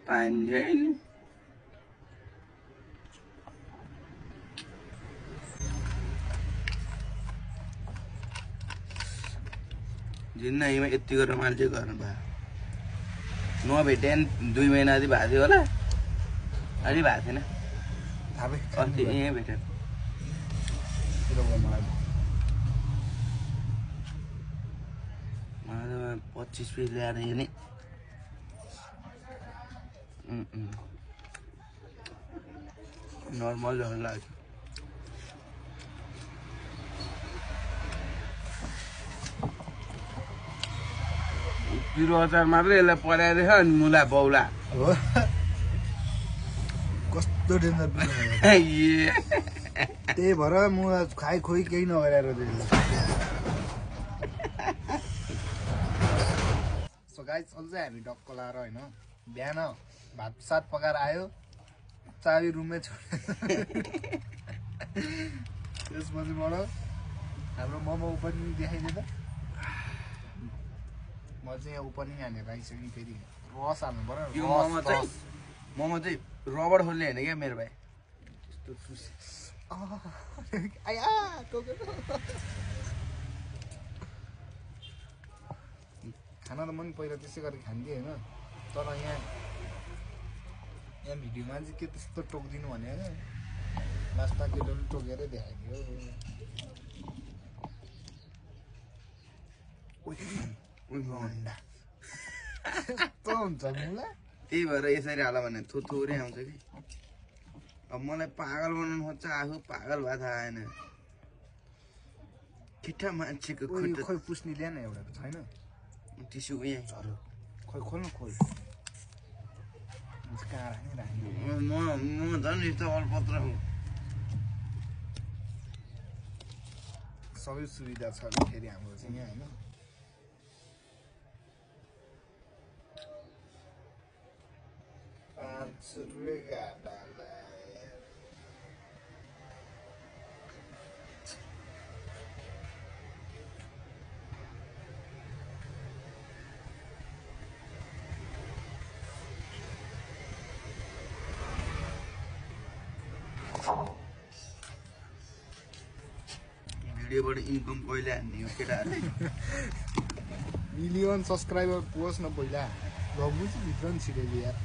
time छैन जिन्दगीमा यतिको रमाइलो चाहिँ गर्नु भयो नभेटे 2 महिना जति भएको थियो होला अलि भएको थिएन अस्ति यहीँ भेटेँ मलाई 25 पिस ल्याएर हेर्ने नर्मल झन् लाग्यो पिरो अचार मात्रै यसलाई पराइदिएछ अनि मुला बौला हो कस्तो डेन्जर त्यही भएर म खाइ खोइ केही नगरेर सो गाइस अझै हामी डक्क लाएर होइन बिहान भात सात पकाएर आयो चाबी रुममै छोड्यो त्यसपछिबाट हाम्रो मोमो ओपनिङ देखाइदियो त म चाहिँ यहाँ ओपनिङ हानेर आइसकेँ फेरि रस हाल्नु पर्यो यो मोमो चाहिँ रबर खोल्ने होइन क्या मेरो भाइ त्यस्तो चुसी आया खाना त पनि पहिला त्यसै गरी खान्थेँ होइन तर यहाँ भिडियोमा चाहिँ के त्यस्तो टोकिदिनु भने लास्टमा केटाले टोकेरै देखाइदियो अन्डा यस्तो हुन्छ मुला त्यही भएर यसरी हाल भने थोरै आउँछ कि अब मलाई पागल बनाउनु खोज्छ आफू पागल भए थाहा आएन केटा मान्छेको खुट्टा खोइ पुस्नी ल्याएन एउटा छैन टिस्यु यहाँ झऱ्यो खोइ खोल्नु खोइ कहाँ राख्ने राख्ने म झन् यस्तो अलपत्र हो सबै सुविधा छ फेरि हाम्रो चाहिँ यहाँ होइन भिडियोबाट इन्कम कहिले हान्ने हो केटाहरूले मिलियन सब्सक्राइबर पुगोस् न पहिला भित्र नि छिटो यार